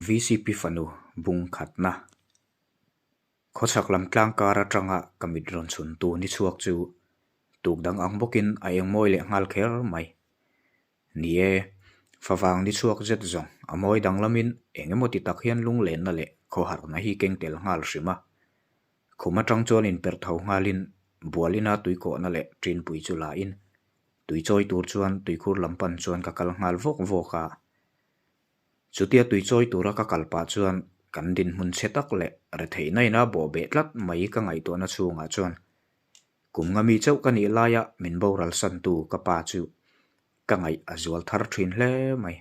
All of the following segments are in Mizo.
Vcp fanu bung khatna. Khawchhak lam tlang kar atanga ka mit rawn chhun tu ni chhuak chu tuk dang ang bawkin a eng mawi leh nghal kher mai. Ni e, favang ni chhuak zet zawng a mawi danglamin eng emaw ti tak hian lunglenna leh khawharna hi keng tel nghal hrim a. Khum atang chuan inperh tho nghalin bualina tuikawhna leh ṭinpui chu la in tui chawi tur chuan tuikhur lam pan chuan ka kal nghal vawk vawk a. Chutia tui chawi tura ka kal pah chuan kan dinhmun chhe tak leh retheihna ina bawhbeh tlat mai ka ngaihtuahna chhungah chuan kum nga mi chauh ka nih laia min boral santu ka pa chu ka ngaih a zual thar thin hle mai.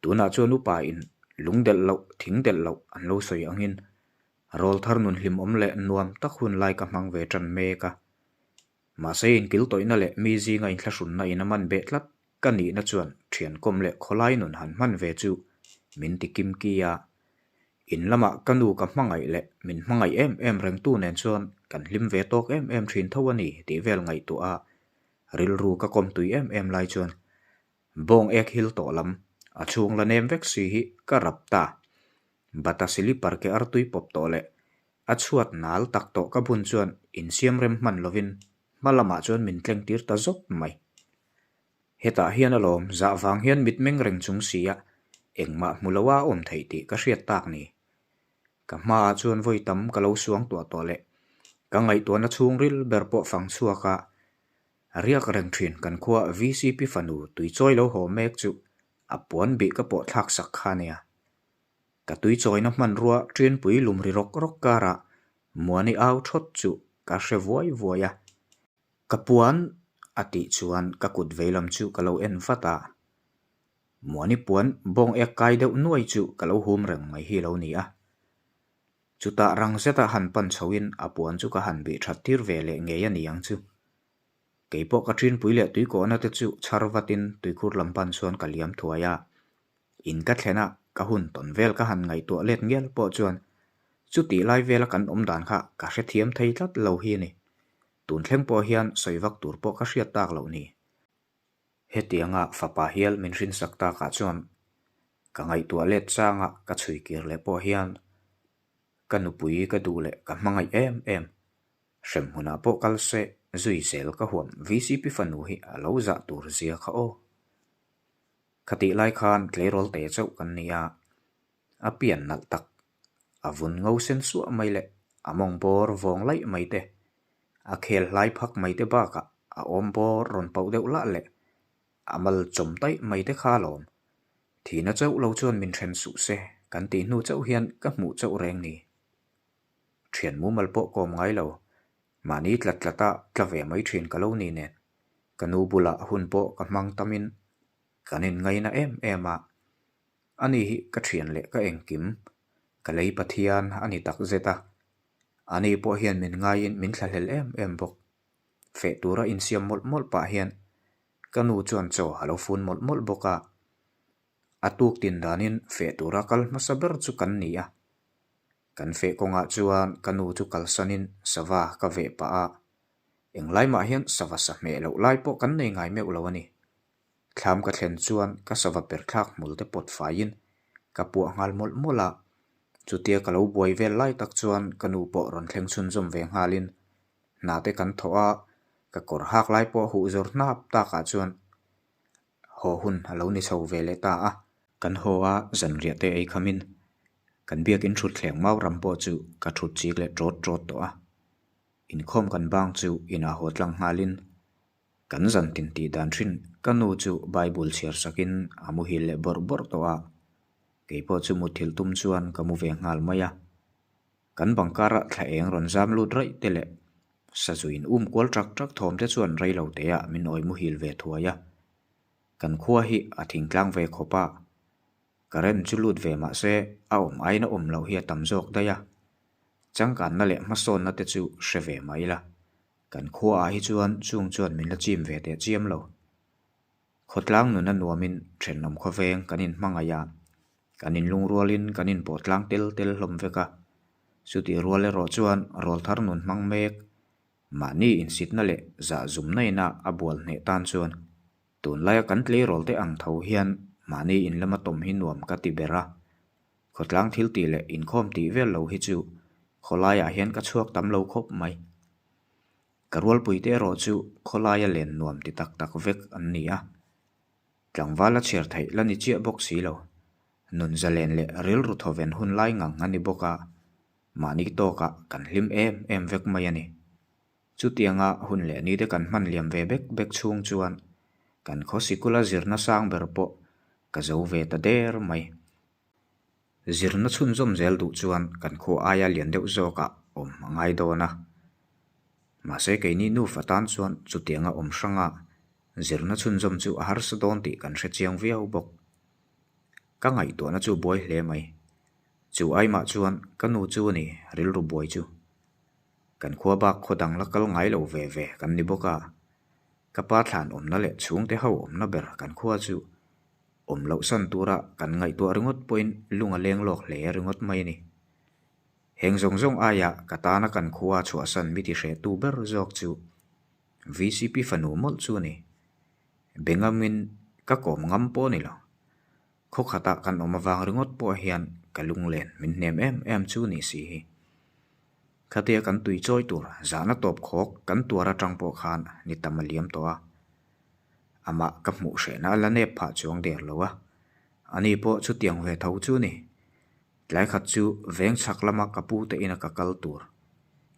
Tunah chuan upa in lung delh loh, thing delh loh an lo sawi angin rawl thar nun hlimawm leh nuam tak hun lai ka hmang ve tan mek a. Mahse inkil tawihna leh mi zinga inthlahrunna in a man beh tlat ka nihna chuan thiankawm leh khawlai nun han hman ve chu min ti kim ki a. In lamah ka nu ka hmangaih leh min hmangaih em em rengtu nen chuan kan hlim ve tawk em em thin tho a ni tih vel ngaihtuah a rilru ka kawm tui em em lai chuan bawng ek hil tawh lam a chhung la nem vek si hi ka rap ta. Bata silipar ke artui pawp tawh leh A chhuat nal tak tawh ka bun chuan insiam rem hman lovin hma lamah chuan min tleng tir ta zawk mai. Hetah hian alawm zah vang hian mitmeng reng chung si a, engmah hmu lo a awm theih tih ka hriat tak ni. Ka hmaah chuan vawi tam ka lo suang tuah tawh leh ka ngaihtuahna chhungril ber pawh fang chhuak a, riak reng thin kan khua VCP fanu tuichawi lo haw mek chu a puan bih ka pawh thlak sak kha nia. Ka tui chawina hmanrua ṭianpui lum ri rawk rawk karah Muani au thawt chu ka hre vuai vuai a. Ka puan a tih chuan ka kut veilam chu ka lo en vat a. Muani puan bawng ek kai deuh nuai chu ka lo hum reng mai hi lo ni a. Chutah rang zeta han pan chhoin a puan chu ka han bih that tir ve leh ngei a ni ang chu. Keipawh ka ṭinpui leh tuikawhna te chu chhar vatin tuikhur lam pan chuan ka liam thuai a. In ka thlen a, ka hun tawn vel ka han ngaihtuah let ngial pawh chuan chutih lai vela kan awm dan kha ka hrethiam thei tlat lo hi a ni. Tun thleng pawh hian sawi vak tur pawh ka hriat tak loh ni. Hetianga fapa hial min hrinsak takah chuan ka ngaihtuah let changa ka chhui kir leh pawh hian ka nupui ka duh leh ka hmangaih em em. Hremhmunah pawh kal se zui zel ka huam VCP fanu hi a lo zah tur zia kha aw. Khatih lai khan tleirawl te chauh kan ni a, a pian nalh tak, a vun ngo sen suah mai leh a mawng bawr vawng laih mai te, a khel hlai phak mai te bakah a awm bawr rawn pauh deuh lah leh a mal chawm taih mai te kha alawm. Thihna chauh lo chuan min then suh se kan tih hnu chauh hian ka hmuh chauh reng ni. Thian mumal pawh kawm ngai lo, mahni tlat tlata tla ve mai thin ka lo ni nen. Ka nu bulah hun pawh ka hmang tamin kan inngaina em em a, ani hi ka thian leh ka engkim, ka lei Pathian a ni tak zet a, ani pawh hian min ngaiin min thlahlel em em bawk. Feh tura insiam mawlh mawlh pah hian ka nu chuan chaw a lo fun mawlh mawlh bawk a, a tuk tin danin feh tura kal hmasa ber chu kan ni a, kan feh kawngah chuan ka nu chu kalsanin sava ka veh pah a. Englai mah hian sava sa hmeh loh lai pawh kan nei ngai meuh lo a ni. Thlam ka thlen chuan ka sava per thlak hmul te pawt faiin ka puah nghal mawlh mawlh a. Chutia ka lo buai vel lai tak chuan ka nu pawh rawn thleng chhunzawm ve nghalin hna te kan thawh a, ka kawr hak lai pawh huh zawr hnap takah chuan haw hun a lo ni chho ve leh ta a. Kan haw a, zanriah te ei khamin kan biakin thutthleng mau ram pawh chu ka thut chik leh tawt tawt tawh a. Inkhawm kan bang chu inah haw tlang nghalin kan zan tin tih dan thin ka nu chu Bible chhiar sakin a muhil leh bawrh bawrh tawh a, keipawh chu muthilh tum chuan ka mu ve nghal mai a. Kan bang karah thla eng rawn zam lut raih te leh sazuin um kual trak trak thawm te chuan rei lo teah min awi muhil ve thuai a. Kan khua hi a thingtlang ve khawp a, current chu lut ve mah se a awm aiin a awm loh hi a tam zawk daih a. Changkanna leh hmasawnna te chu hre ve mai la, kan khuaah hi chuan chung chuan min la chim ve teh chiam lo. Khawtlang nuna nuamin thenawm khawveng kan inhmangaih a, kan inlungrualin kan inpawh tlang tel tel hlawm vek a. Chutih rual erawh chuan rawlthar nun hmang mek, mahni insitna leh zahzumna ina a bual hneh tan chuan tunlaia kan tleirawl te ang tho hian mahni inlama tawm hi nuam ka ti ber a. Khawtlang thil tih leh inkhawm tih vel lo hi chu khawlaiah hian ka chhuak tam lo khawp mai. Ka rualpuite erawh chu khawlaia len nuam ti tak tak vek an ni a. Tlangval a chhiar theih la ni chiah bawk si lo. Nun zalen leh rilru thawven hun lai ngang a ni bawk a, mahni tawkah kan hlim em em vek mai a ni. Chutianga hun leh nite kan hman liam ve bek bek chhung chuan kan khaw sikula zirna sang ber pawh ka zo ve ta der mai. Zirna chhunzawm zel duh chuan kan khaw aia lian deuh zawkah awm a ngai dawn a. Mahse keini nufa tan chuan chutianga awm hranga zirna chhunzawm chu a harsa dawn tih kan hre chiang viau bawk. Ka ngaihtuahna chu buai hle mai. Chu aimah chuan ka nu chu a ni rilru buai chu. Kan khua bak khaw dang la kal ngai lo ve ve kan ni bawk a. Ka pa thlan awmna leh chhungte ho awmna ber kan khua chu awm loh san tura kan ngaihtuah ringawt pawhin lung a leng lawk hle ringawt mai a ni. Heng zawng zawng aia ka tana kan khua chhuahsan mi ti hrehtu ber zawk chu VCP fanu mawlh chu a ni. Be ngamin ka kawm ngam pawh a ni lo. Khaw khatah kan awm avang ringawt pawh hian ka lunglen min hnem em em chu ni si hi. Khatia kan tui chawi tur zahna tawp khawk kan tuar atang pawh khan ni tam a liam tawh a. Amah ka hmuh hrehna a la nep phah chuang der lo a, ani pawh chutiang ve tho chu ni. Tlai khat chu veng chhak lama ka pu te ina ka kal tur.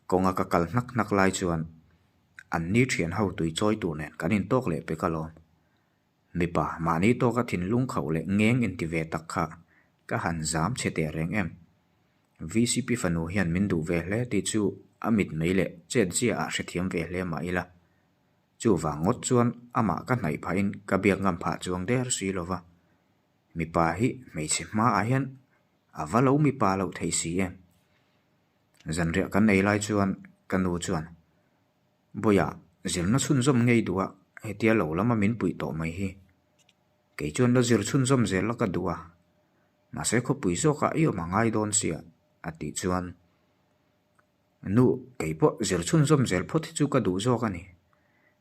Kawnga ka kal hnak hnak lai chuan an ni thian ho tui chawi tur nen kan intawk leh pek alawm. Mipa mahni tawka thinlung khauh leh ngeng inti ve tak kha ka han zam chhe teh reng em. VCP fanu hian min duh ve hle tih chu a mit mei leh chet zia ah hrethiam ve hle mah ila. Chuvang ngawt chuan amah ka hnaih phahin ka biak ngam phah chuang der si lo va. Mipa hi hmeichhe hmaah hian a va lo mipa loh theih si em? Zanriah kan nei lai chuan ka nu chuan, Bawiah, zirna chhunzawm ngei duh a, hetia lo lama min puih tawh mai hi. Kei chuan la zir chhunzawm zel la ka duh a, mahse khawpui zawkah i awm a ngai dawn sia, a tih chuan. Nu, kei pawh zir chhunzawm zel phawt hi chu ka duh zawk a ni.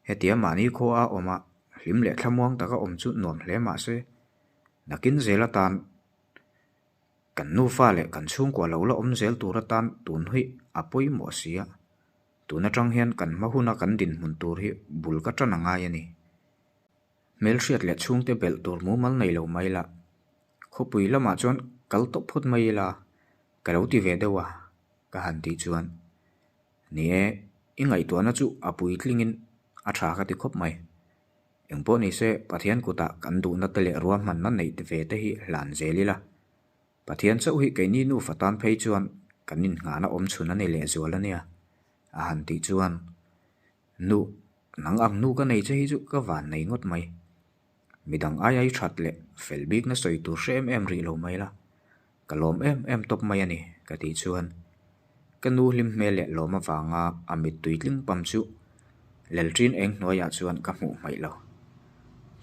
Hetia mahni khaw a awm a, hlim leh thlamuang taka awm chu nuam hle mah se, nakin zel atan kan nufa leh kan chhungkua lo la awm zel tur atan tun hi a pawimawh si a, tun atang hian kan hma huna kan dinhmun tur hi bul ka tan a ngai a ni. Hmelhriat leh chhungte belh tur mumal nei lo mai la, khawpui lamah chuan kal tawp phawt mai ila ka lo ti ve deuh a. Ka han tih chuan, Ni e, i ngaihtuahna chu a puitlingin a tha ka ti khawp mai. Engpawh ni se, Pathian kutah kan duhna te leh ruahmanna neih ve te hi hlan zel ila. Pathian chauh hi keini nufa tan phei chuan kan inngahna awm chhun a ni lehzual a nia, a han tih chuan, Nu, nang ang nu ka nei che hi chu ka van nei ngawt mai. Midang ai ai that leh fel bikna sawi tur hre em em rih lo mai la. Ka lawm em em tawp mai a ni, ka tih chuan ka nu hlim hmel leh lawm avanga a mittui tling pam chu Lelṭin eng hnuaiah chuan ka hmuh hmaih lo.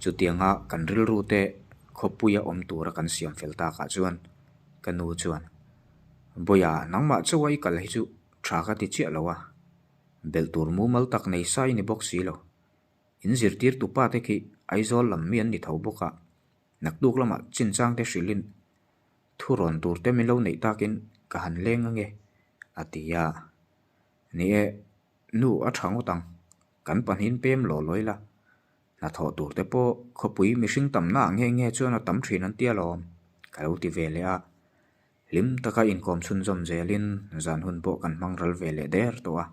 Chutianga kan rilru te khawpuia awm tura kan siam fel takah chuan ka nu chuan, Bawiha, nangmah chawa i kal hi chu tha ka ti chiah lo a, belh tur mumal tak nei sa i ni bawk si lo. In zirtirtu pa te khi Aizawl lam mi an ni tho bawk a, Naktuk lamah chinchang te hrilhin thu rawn tur te min lo neih takin ka han leng ange, a ti a. Ni e, nu a tha ngawt ang, kan pahnihin pem law lawi la, hnathawh tur te pawh khawpui mihring tamna ah nge nge chuan a tam thin an tia lawm, ka lo ti ve leh a. Hlim taka inkawm chhunzawm zelin zan hun pawh kan hmang ral ve leh der tawh a.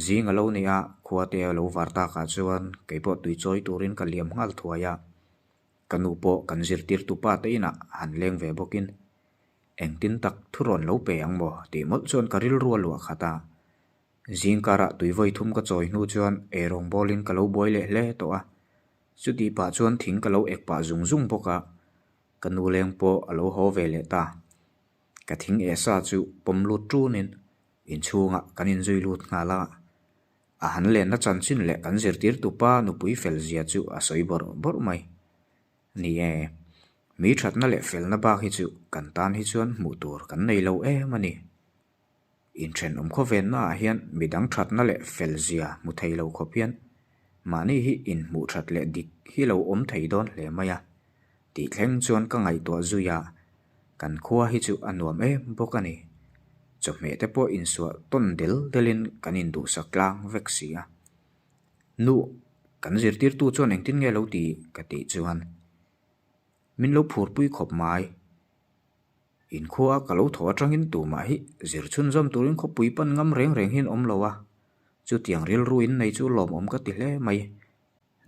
Zing a lo ni a, khua te a lo var takah chuan kei pawh tui chawi turin ka liam nghal thuai a. Ka nu pawh kan zirtirtu pa te inah han leng ve bawkin engtin tak thu rawn lo pe ang maw tih mawlh chuan ka rilru a luah khat a. Zing karah tui vawi thum ka chawi hnu chuan eirawng bawlin ka lo buai leh hle tawh a. Chutih pah chuan thing ka lo ek pah zung zung bawk a, ka nu leng pawh a lo haw ve leh ta. Ka thing eh sa chu pawm lut ṭunin Inchhungah kan inzui lut nghal a, a han lenna chanchin leh kan zirtirtupa nupui fel zia chu a sawi bawrh bawrh mai. Ni e, mi thatna leh felna bak hi chu kan tan hi chuan hmuh tur kan nei lo em a ni. Inthenawm khawvennaah hian midang thatna leh fel zia hmu thei lo khawp hian mahni hi inhmuh that leh dik hi lo awm thei dawn hle mai a, tih thleng chuan ka ngaihtuah zui a. Kan khua hi chu a nuam em bawk a ni. Chawhmeh te pawh insuah tawn del delin kan induhsak tlang vek si a. Nu, kan zirtirtu chuan engtin nge lo ti? ka tih chuan min lo phurpui khawp mai. Inkhua ka lo thaw atangin tumah hi zir chhunzawm turin khawpui pan ngam reng reng hian awm lo a, chutiang rilru in nei chu lawmawm ka ti hle mai.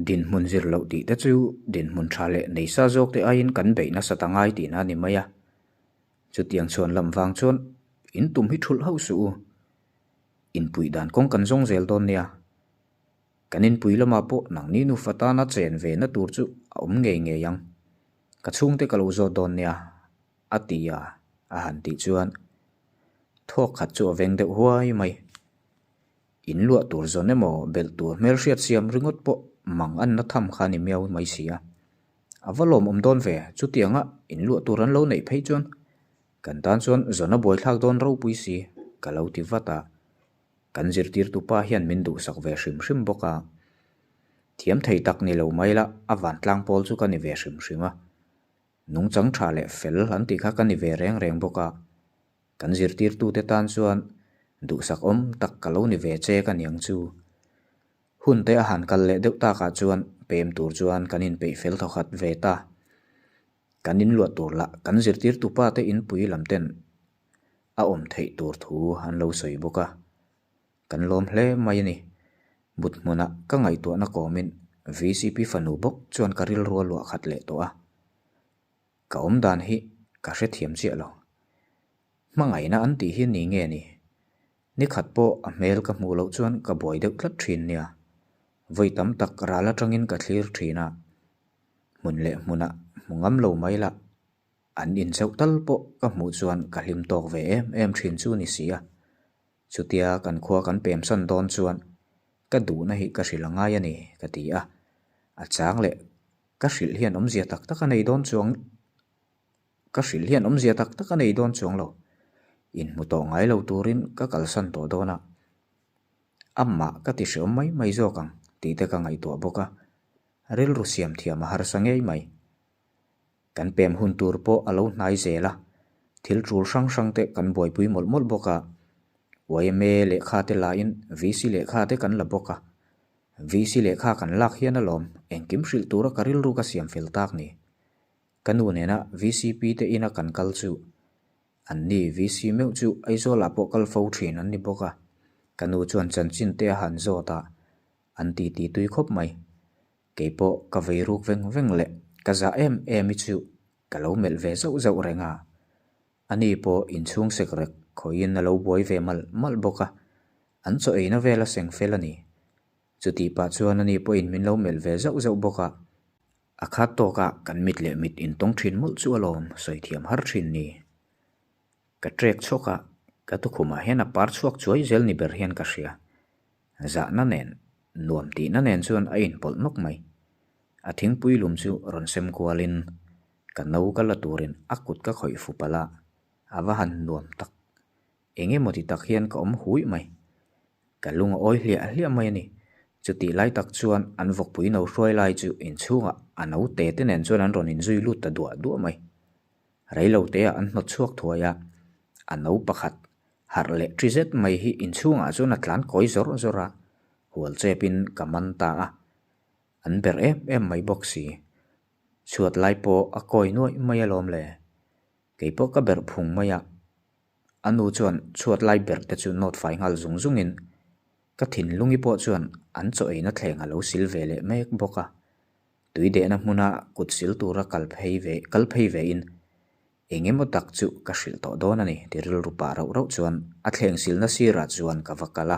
Dinhmun zir loh tih te chu dinhmun tha leh nei sa zawk te aiin kan beih nasa ta ngai tihna a ni mai a. Chutiang chhuan lam vang chuan in tum hi thulh hauh suh u. Inpuih dan kawng kan zawng zel dawn nia. Kan inpui lamah pawh nangni nufa tana chen ve na tur chu a awm ngei ngei ang. Ka chhungte ka lo zawt dawn nia, a ti a, a han tih chuan thawk khat chu a veng deuh huai mai. In luah tur zawn emaw belh tur hmelhriat siam ringawt pawh mang anna tham kha a ni miau mai si a. A va lawmawm dawn ve, chutianga in luah tur an lo neih phei chuan kan tan chuan zawn a buaithlak dawn ropui si, ka lo ti vat a. Kan zirtirtu pa hian min duhsak ve hrim hrim bawk a. Thiam thei tak ni lo mai la, a vantlang pawl chu ka ni ve hrim hrim a. Nungchang tha leh fel an tih kha ka ni ve reng reng bawk a. Kan zirtirtute tan chuan duhsak awm tak ka lo ni ve che ka niang chu. Hun te a han kal leh deuh takah chuan pem tur chuan kan inpeih fel thawkhat ve ta. Kan inluah tur lah kan zirtirtu pa te inpui lam ten a awm theih tur thu an lo sawi bawk a. Kan lawm hle mai a ni. But hmunah ka ngaihtuahna kawmin vcp fanu bawk chuan ka rilru a luah khat leh tawh a. Ka awm dan hi ka hrethiam chiah lo. Hmangaihna an tih hi ni nge ni? Nikhat pawh a hmel ka hmuh loh chuan ka buai deuh tlat thin nia. Vawi tam tak ral atangin ka thlir thin a. Hmun leh hmunah hmu ngam lo mai lah. An incheuh tal pawh ka hmuh chuan ka hlim tawk ve em em thin chu ni si a. Chutia kan khua kan pemsan dawn chuan ka duhna hi ka hrilh a ngai a ni ka ti a. A chang leh ka hrilh hian awmzia tak tak a nei dawn chuang ka hrilh hian awmzia tak tak a nei dawn chuang lo. Inhmu tawh ngai lo turin ka kalsan tawh dawn a. Amah ka ti hreawm mai mai zawk ang tih te ka ngaihtuah bawk a. Rilru siam thiam a harsa ngei mai. Kan pem hun tur pawh a lo hnai zel a, thil tul hrang hrang te kan buaipui mawlh mawlh bawk a. Yma lehkha te lahin VC lehkha te kan la bawk a. VC lehkha kan lak hian alawm engkim hrilh tura ka rilru ka siam fel tak ni. Ka nu nena VCP te ina kan kal chu anni VC meuh chu Aizawlah pawh kal fo thin an ni bawk a. Ka nu chuan chanchin te a han zawt a, an titi tui khawp mai. Kei pawh ka vei ruk veng veng leh ka zah em em i chu ka lo melh ve zauh zauh reng a. Ani pawh inchhung sek rek khawiin a lo buai ve malh malh bawk a, an chaw eina vel a seng fel a ni. Chutih pah chuan ani pawhin min lo melh ve zauh zauh bawk a. A khat tawkah kan mit leh mit intawng thin mawlh chu alawm sawi thiam har thin ni. Ka trek chhuak a, ka tukhumah hian a par chhuak chuai zel ni ber hian ka hria. Zahna nen, nuam tihna nen chuan a inpawlh nawk mai. A thingpui lum chu rawn sem kualin ka no ka la turin a kut ka khawih fu palh a, a va han nuam tak. Eng emaw ti tak hian ka awm huih mai. Ka lung a awi hliah hliah mai a ni. Chutih lai tak chuan an vawkpui no hruai lai chu inchhungah a no te te nen chuan an rawn inzui lut ta duah duah mai. Reiloteah an hnawt chhuak thuai a, a no pakhat harh leh ṭi zet mai hi inchhungah chuan a tlan kawi zawr zawr a, hual chepin ka man ta a. An ber em em mai bawk si. Chhuat lai pawh a kawi nuaih mai alawm le. Kei pawh ka berh phung mai a. A nu chuan chhuat lai berh te chu nawt fai nghal zung zungin ka thinlungi pawh chuan an chaw eina thleng a lo sil ve leh mek bawk a. Tui dehna hmuna kut sil tura kal phei ve kal phei vein eng emaw tak chu ka hrilh tawh dawn a ni ti rilru pah rauh rauh chuan a thleng silna sirah chuan ka va kal a.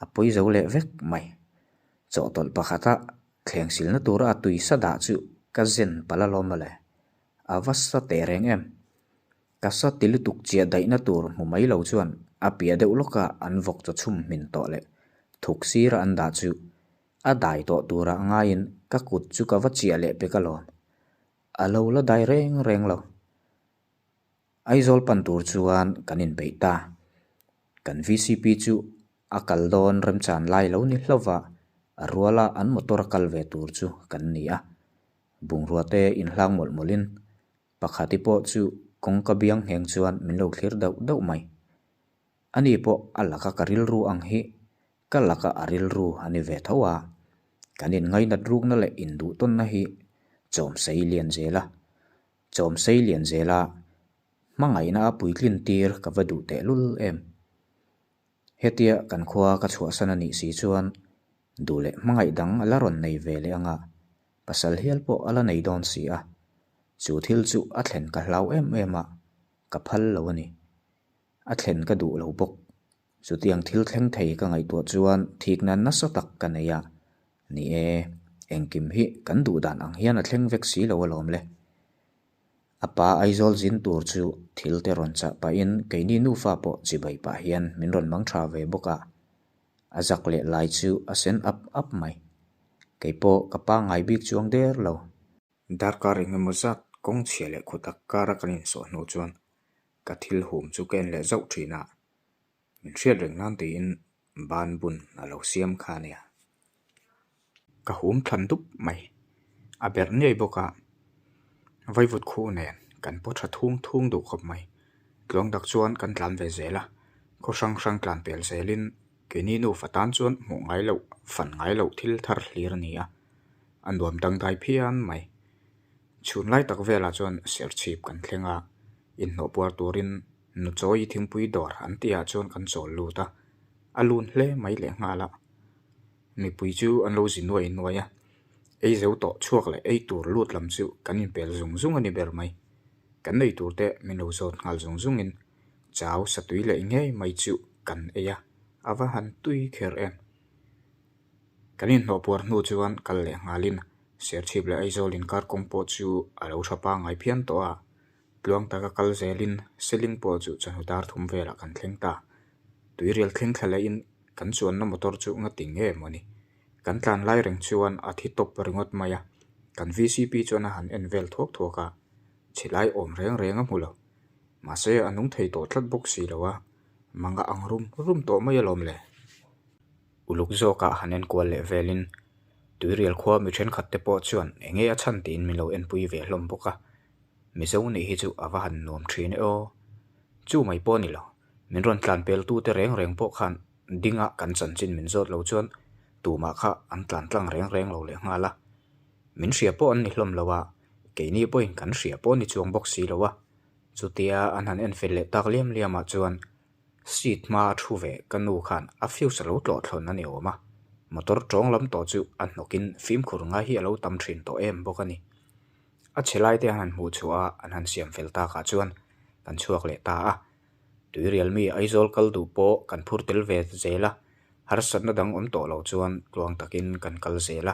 A pawi zo leh vek mai. Chawhtawlh pakhata thleng silna tura a tui sa dah chu ka zen palh alawm mawle. A va sa teh reng em? Ka sa ti lutuk chiah daihna tur hmu mai lo chuan a piah deuh lawka an vawk chaw chhum hmin tawh leh thuk sira an dah chu a dai tawh turah ngaiin ka kut chu ka va chiah leh pek alawm. A lo la dai reng reng lo. Aizawl pan tur chuan kan inpeih ta. Kan vcp chu a kal dawn remchan lai lo ni hlauva a ruala an motor a kal ve tur chu kan ni a. Bungrua te inhlang mawlh mawlhin. Pakhati pawh chu kawngka biang ngheng chuan min lo thlir dauh dauh mai. Ani pawh a laka ka rilru ang hi ka laka a rilru a ni ve tho a, kan inngainat rukna leh induhtawnna hi chawm sei lian zel a, chawm sei lian zel a, hmangaihna a puitlin tir ka va duh tehlul em. Hetia kan khua ka chhuahsan a nih si chuan duh leh hmangaih dang a la rawn nei ve leh ang a, pasal hial pawh a la nei dawn si a, chu thil chu a thlen ka hlau em em a, ka phal lo a ni. A thlen ka duh lo bawk. Chutiang thil thleng thei ka ngaihtuah chuan thikna nasa tak ka nei a, ni e, engkim hi kan duh dan ang hian a thleng vek si lo alawm le. A pa Aizawl zin tur chu thil te rawn chah pahin keini nufa pawh chibai pah hian min rawn mang tha ve bawk a. A zak leh lai chu a sen ap ap mai. Kei pawh ka pangngai bik chuang der lo. Darkar engemaw zat kawng chhia leh khutak kara kan insawh hnu chuan ka thil hum chu ka en leh zauh thin a, min hriat reng nan tiin ban bun a lo siam kha a nia. Ka hum thlan dup mai, a berh ngei bawk a, vaivut khuh nen kan paw tha thung thung duh khawp mai. Tluang tak chuan kan tlan ve zel a, khaw hrang hrang tlan pel zelin keini nufa tan chuan hmuh ngai loh, fan ngai loh thil thar hlir a ni a, a nuam dangdai phian mai. Chhun lai tak velah chuan serchhip kan thleng a, inhnawh puar turin Nuchawi thingpui dawr an tihah chuan kan chawl lut a, a lun hle mai leh nghal a. Mipui chu an lo zi nuai nuai a, ei zo tawh chhuak leh ei tur lut lam chu kan inpel zung zung a ni ber mai. Kan nei tur te min lo zawt nghal zung zungin chau satui leh ngei mai chu kan ei a, a va han tui kher em. Kan inhnawh puar hnu chuan kal leh nghalin Serchhip leh Aizawl inkar kawng pawh chu a lo tha pangngai phian tawh a, tluang taka kal zelin Seling pawh chu chawhnu dar thum velah kan thleng ta. Tuirial thleng thla lehin kan chuanna motor chu nga ti nge maw ni? Kan tlan lai reng chuan a thi tawp ringawt mai a, kan vcp chuan a han en vel thuak thuak a, chhilai awm reng reng a hmu lo. Mahse a nung thei tawh tlat bawk si lo a, manga ang rum rum tawh mai alawm le. Uluk zawkah han enkual leh velin Tuirial khua mi thenkhat te pawh chuan eng nge a chhan tiin min lo enpui ve hlawm bawk a, Mizo nih hi chu a va han nuam thin e aw. Chu mai pawh a ni lo, min rawn tlan pel tu te reng reng pawh khan dinga kan chanchin min zawt lo chuan tumah kha an tlan tlang reng reng lo leh nghal a. Min hria pawh an ni hlawm lo a, keini pawhin kan hria pawh a ni chuang bawk si lo a. Chutia an han en fel leh tak liam liamah chuan Seat hma a thu ve ka nu khan a fuse a lo tlawh thlawn a ni awm a, motor tawng lam tawh chu a hnawkin fimkhur ngai hi a lo tam thin tawh em bawk a ni. A chhe lai te an han hmuh chhuah a, an han siam fel takah chuan kan chhuak leh ta a. Tuirial mi Aizawl kal duh pawh kan phur tel ve zel a, harsatna dang awm tawh lo chuan tluang takin kan kal zel a.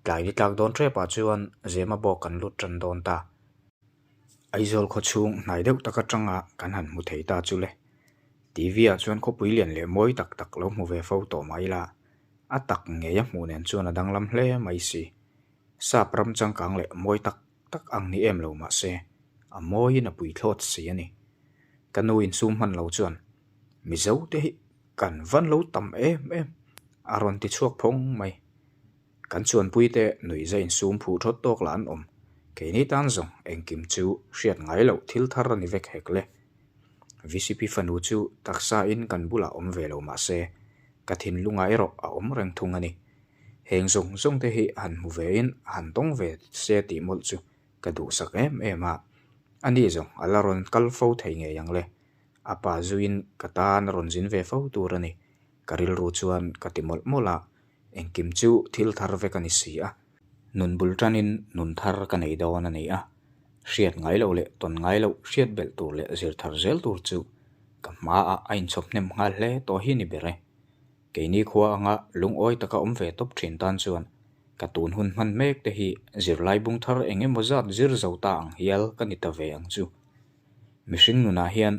Tlai ni tlak dawn tepah chuan Zema bawk kan lut tan dawn ta. Aizawl khaw chhung hnai deuh tak atanga kan han hmu thei ta chu le. TV ah chuan khawpui lian leh mawi tak tak lo hmu ve fo tawh mai la, a tak ngei a hmuh nen chuan a danglam hle mai si. Sap ram changkang leh mawi tak tak ang ni em lo mah se, a mawiin a pui thlawt si a ni. Ka nu insum hman lo chuan, Mizo te hi kan van lo tam em em, a rawn ti chhuak phawng mai. Kan chuanpuite nuihza insum phuh thawt tawk lah an awm. Keini tan zawng engkim chu hriat ngai loh thil thar a ni vek hek le. VCP fanu chu taksa in kan bulah awm ve lo mah se, ka thinlungah erawh a awm reng thung a ni. Heng zawng zawng te hi han hmu ve in han tawng ve se tih mawlh chu ka duhsak em em a. Ani zawng a la rawn kal fo thei ngei ang le. A pa zuiin ka tan a rawn zin ve fo tur a ni. Ka rilru chuan ka ti mawlh mawlh a. Engkim chu thil thar vek a ni si a. Nun bul tanin nun thar ka nei dawn a ni a. Hriat ngai loh leh tawn ngai loh hriat belh tur leh zir thar zel tur chu ka hmaah a inchhawp hnem nghal hle tawh hi ni ber e. Keini khua anga lungawi taka awm ve tawp thin tan chuan ka tun hun hman mek te hi zirlai bung thar eng emaw zat zir zo ta ang hial ka ni ta ve ang chu. Mihring nunah hian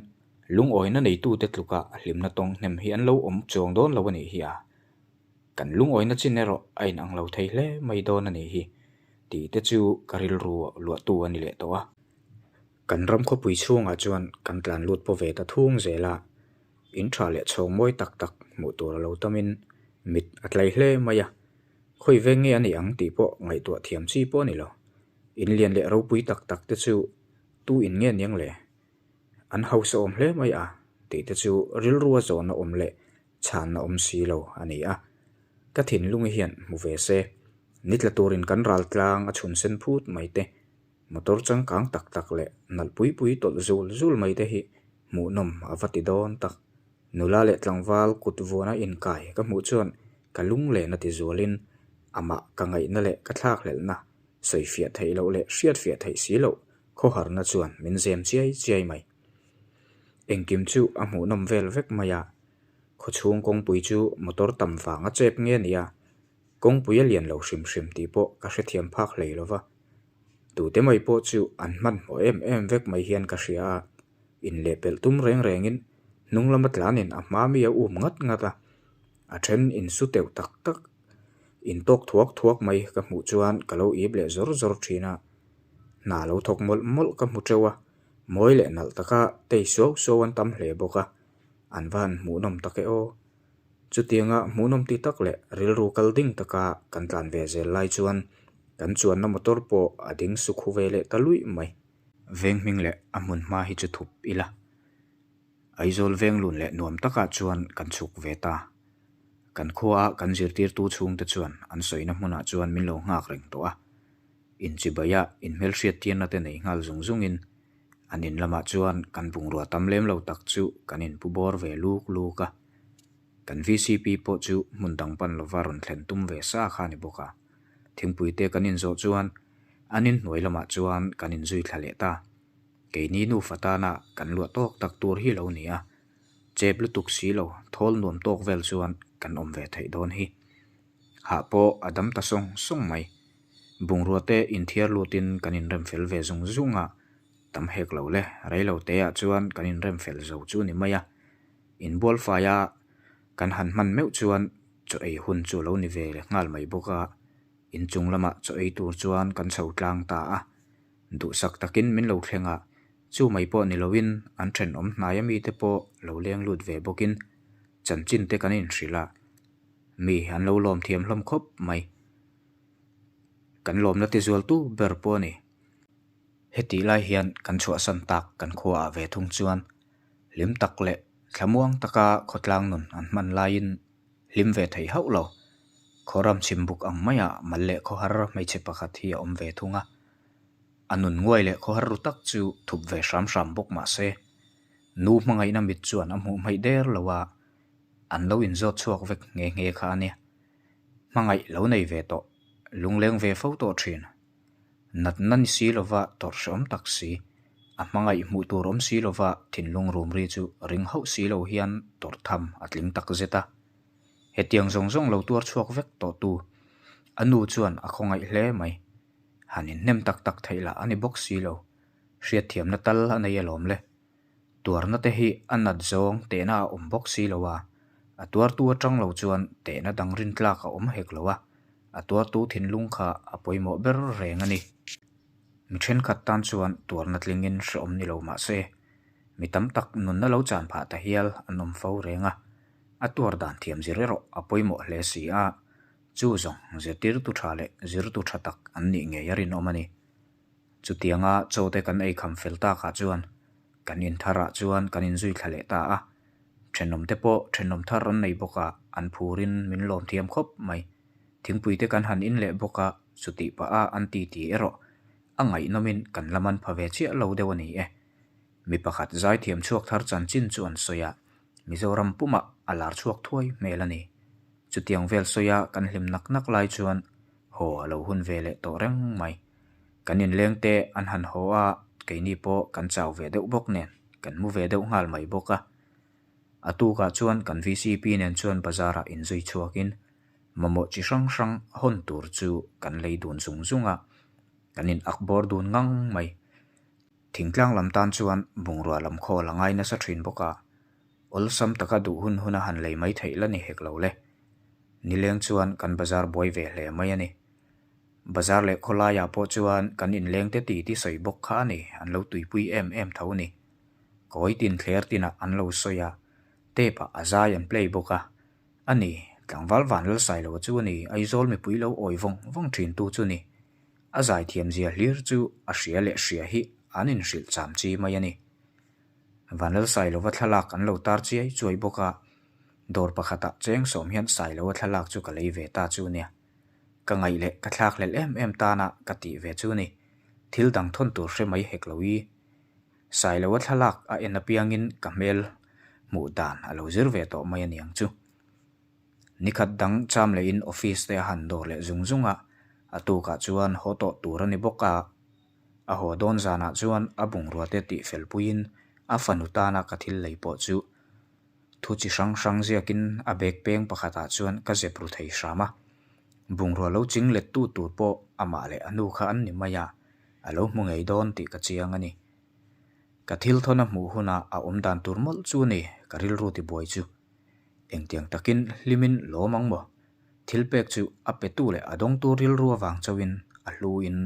lungawina neitute tluka hlimna tawng hnem hi an lo awm chuang dawn lo a nih hi a. Kan lungawina chin erawh a inang lo thei hle mai dawn a nih hi tih te chu ka rilru luahtu a ni leh tawh a. Kan ram khawpui chhungah chuan kan tlan lut paw ve ta thung zel a, in tha leh chhawng mawi tak tak hmuh tur a lo tamin mit a tlai hle mai a, khawi veng nge a nih ang tih pawh ngaihtuah thiam chi pawh a ni lo. In lian leh ropui tak tak te chu. Tu in nge niang le? An hausa awm hle mai a tih te chu rilrua zawhna awm leh chhanna awm si lo a ni a. Ka thinlungi hian hmu ve se, ni tla turin kan ral tlang a chhun sen phut mai te, motor changkang tak tak leh nalh pui pui tawlh zul zul mai te hi hmuhnawm a va ti dawn tak. Nula leh tlangval kut vuana inkai ka hmuh chuan ka lunglen a ti zualin amah ka ngaihna leh ka thlakhlelhna sawifiah theih loh leh hriatfiah theih si loh khawharna chuan min zem chiai chiai mai. Engkim chu a hmuhnawm vel vek mai a, khawchhung kawngpui chu motor tam vang a chep nge nia, kawngpui a lian lo hrim hrim tih pawh ka hrethiam phak hlei lo va. Tute mai pawh chu an hmanhmawh em em vek mai hian ka hria a, inlehpelh tum reng rengin hnung lama tlanin a hma mi a um ngat ngat a, a then insu teuh tak tak intawk thuak thuak mai ka hmuh chuan ka lo ip leh zawr zawr thin a. Hna lo thawk mawlh mawlh ka hmu teuh a, mawi leh nalh taka tei suau suau an tam hle bawk a, an va han hmuhnawm tak e aw. Chutianga hmuhnawm ti tak leh rilru kal ding taka kan tlan ve zel lai chuan kan chuanna motor pawh a ding sukhu ve leh ta luih mai. Veng hming leh a hmun hma hi chu thup ila. Aizawl veng lun leh nuam takah chuan kan chhuk ve ta. Kan khua a kan zirtirtu chhungte chuan an sawina hmunah chuan min lo nghak reng tawh a. Inchibaia inhmelhriat tianna te nei nghal zung zungin an in lamah chuan kan bungrua tam lem lo tak chu kan inpu bawr ve luk luk a. Kan vcp pawh chu hmun dang pan lova rawn thlen tum ve sa kha a ni bawk a. Thingpui te kan inzawh chuan an inhnuai lamah chuan kan inzui thla leh ta. Keini nufa tana kan luah tawk tak tur hi lo ni a, chep lutuk si lo thawl nuam tawk vel chuan kan awm ve theih dawn hi. Hah pawh a dam ta sawng sawng mai. Bungrua te inthiar lutin kan inrem fel ve zung zung a, tam hek lo le, rei lo teah chuan kan inrem fel zo chu ni mai a. Inbual faia kan han hman meuh chuan chaw ei hun chu a lo ni ve nghal mai bawk a, inchung lamah chaw ei tur chuan kan chho tlang ta a. Duhsak takin min lo thleng a, chu mai pawh ni loin an thenawm hnaia mite pawh lo leng lut ve bawkin chanchin te kan inhrilh a, mi an lo lawm thiam hlawm khawp mai. Kan lawmna ti zualtu ber pawh a ni. Hetih lai hian kan chhuahsan tak kan khuaah ve thung chuan hlim tak leh thlamuang taka khawtlang nun an hman laiin hlim ve thei hauh lo. Khawram chhimbuk ang maiah mal leh khawhar hmeichhe pakhat hi a awm ve thung a. A nun nguai leh khawhar ru tak chu thup ve hram hram bawk mah se, nu hmangaihna mit chuan a hmuh hmaih der lo a, an lo inzawt chhuak vek nghe nghe kha a nia. Hmangaih lo nei ve tawh, lungleng ve fo tawh thin. Natna ni si lova tawrh hrehawm tak si, a hmangaih hmuh tur awm si lova thinlung rum ri chu ring hauh si lo hian tawrh tham a tling tak zet a. Hetiang zawng zawng lo tuar chhuak vek tawh tu, a nu chuan a khawngaih hle mai. Han inhnem tak tak theih lah a ni bawk si lo, hriatthiamna tal a nei alawm le. Tuarna te hi a nat zawng tehna a awm bawk si lo a, a tuartu atang lo chuan tehna dang rintlak a awm hek lo a, a tuartu thinlung kha a pawimawh ber reng a ni. Mi thenkhat tan chuan tuarna tlingin hrehawm ni lo mah se, mi tam tak nunna lo chan phah ta hial an awm fo reng a, a tuar dan thiam zir erawh a pawimawh hle si a, chu zawng zirtirtu tha leh zirtu tha tak an nih ngei a rinawm a ni. Chutianga chaw te kan ei kham fel takah chuan kan in tharah chuan kan inzui thla leh ta a, thenawm te pawh thenawm thar an nei bawk a, an phurin min lawm thiam khawp mai. Thingpui te kan han in leh bawk a, chutih pah a an titi erawh a ngaihnawmin kan la man pha ve chiah lo deuh a ni e. Mi pakhat zaithiam chhuak thar chanchin chu an sawi a, Mizoram pumah a lar chhuak thuai hmel a ni. Chutiang vel sawia kan hlim nak nak lai chuan haw a lo hun ve leh tawh reng mai. Kan inleng te an han haw a, keini pawh kan chau ve deuh bawk nen kan mu ve deuh nghal mai bawk a. A tukah chuan kan VCP nen chuan bazar ah inzui chhuakin mamawh chi hrang hrang hawn tur chu kan lei dun zung zung a, kan in ak bawr dun ngang mai. Thingtlang lam tan chuan bungrua lam khawl a ngai nasa thin bawk a, awlsam taka duh hun huna han lei mai theih la ni hek lo le. Nileng chuan kan bazar buai ve hle mai a ni. Bazar leh khawlaiah pawh chuan kan inlengte ti ti sawi bawk kha a ni, an lo tuipui em em tho a ni. Kawi tin thler tinah an lo sawi a, tape ah a zai an play bawk a. A ni, tlangval van lalsai lo chu a ni, Aizawl mipui lo awi vawng vawng thin tu chu a ni. A zaithiam zia hlir chu a hria leh hria hi an inhrilh cham chi mai a ni. Vanlalsailova thlalak an lo tar chiai chuai bawk a, dawr pakhatah cheng sawm hian Sailova thlalak chu ka lei ve ta chu nia. Ka ngaih leh ka thlakhlelh em em tana ka tih ve chu ni. Thil dang thawn tur hre mai hek lo i. Sailoa thlalak a en apiangin ka hmel hmuh dan a lo zir ve tawh mai a niang chu. Nikhat dang cham lehin office te a han dawr leh zung zung a, a tukah chuan haw tawh tur a ni bawk a. A haw dawn zanah chuan a bungrua te tih fel puiin a fanu tana ka thil lei pawh chu thu chi hrang hrang ziakin a bag peng pakhatah chuan ka zep ru thei hram a. Bungrua lo ching let tu tur pawh amah leh a nu kha an ni mai a, a lo hmu ngei dawn tih ka chiang a ni. Ka thil thawn a hmuh hunah a awm dan tur mawlh chu a ni ka rilru tibuai chu. Engtiang takin hlimin lawm ang maw? Thil pek chu a petu leh a dawngtu rilru avang chauhin a hluin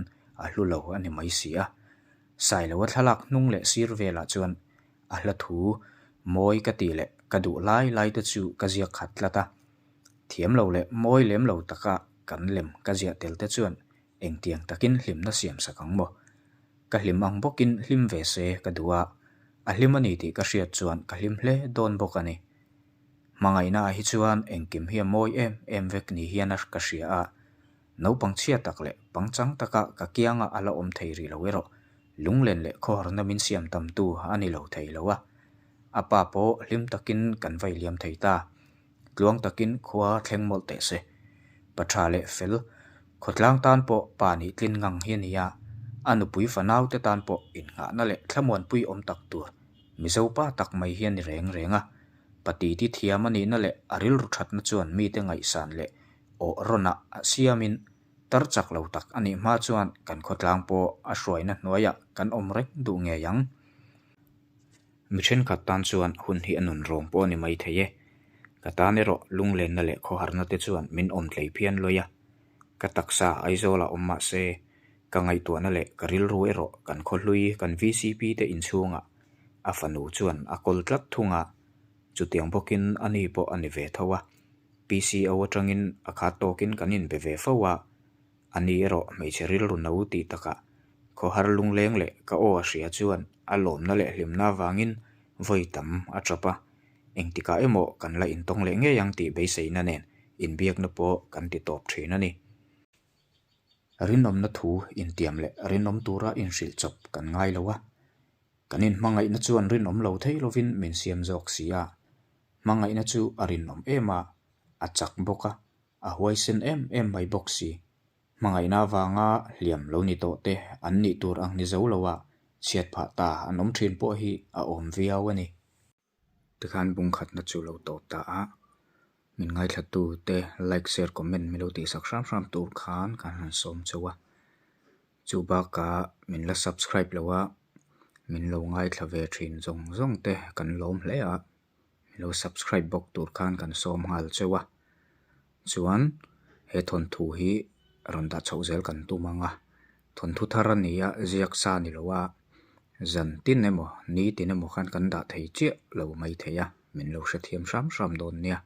a hlu lo a ni mai si a. Sailoa thlalak hnung leh sir velah chuan a hla thu mawi ka tih leh ka duh lai lai te chu ka ziak khat tlat a. Thiam lo leh mawi lem lo taka kan lem ka ziah tel te chuan Engtiang takin hlimna siam sak ang maw? Ka hlim ang bawkin hlim ve se ka duh a, a hlim a ni tih ka hriat chuan ka hlim hle dawn bawk a ni. Hmangaihnaah hi chuan engkim hi a mawi em em vek ni hian a ka hria a, naupang chhia tak leh pangchang taka ka kianga a la awm thei rih lo erawh lunglen leh khawharna min siam tamtu a ni lo thei lo a. A pa pawh hlim takin kan vai liam thei ta. Tluang takin khua thleng mawlh teh se. Pa tha leh fel, khawtlang tan pawh pa nih tlin ngang hi a ni a, a nupui fanau te tan pawh innghahna leh thlamuanpui awm tak tur Mizo pa tak mai hi a ni reng reng a. Pa titi thiam a nihna leh a rilru thatna chuan mite ngaihsan leh awh rawnah a siamin tar chak lo tak a nih hma chuan kan khawtlang pawh a hruaina hnuaiah kan awm reng duh ngei ang. Mi thenkhat tan chuan hun hi a nun rawng pawh a ni mai thei e. Ka tan erawh lunglenna leh khawharna te chuan min awm tlei phian lawi a. Ka taksa Aizawlah awm mah se, ka ngaihtuahna leh ka rilru erawh kan khawhlui kan vcp te inchhungah a fanu chuan a kawl tlat thung a, chutiang bawkin a ni pawh a ni ve tho a. PCO atangin a khat tawkin kan inbe ve fo a, a ni erawh hmeichhe rilru no tih takah khawhar lungleng leh ka aw a hria chuan A lawmna leh hlimna avangin vawi tam a tap a, engtikah emaw kan la intawng leh ngei ang tih beiseina nen inbiakna pawh kan ti tawp thin a ni. Rinawmna thu intiam leh rinawm tura inhrilh chawp kan ngai lo a, kan inhmangaihna chuan rinawm lo thei lovin min siam zawk si a, hmangaihna chu a rinawm em a, a chak bawk a, a huaisen em em mai bawk si. Hmangaihna avanga hliam lo ni tawh te an nih tur ang ni zo lo a, chhiat phah ta an awm thin pawh hi a awm viau a ni. Tikhan bungkhatna chu lo tawp ta a, min ngaithla te like, share, comment min lo tihsak hram hram tur khan kan han sawm chauh a. Chu bakah min la subscribe lo a, min lo ngaithla ve thin zawng zawng te kan lawm hle a. Lo subscribe bawk tur khan kan sawm nghal cheu a, chuan he thawnthu hi rawn dah chhoh zel kan tum ang a, thawnthu thar a ni a, ziak sa ni lo a, zan tin emaw ni tin emaw khan kan dah thei chiah lo mai thei a, min lo hrethiam hram hram dawn nia.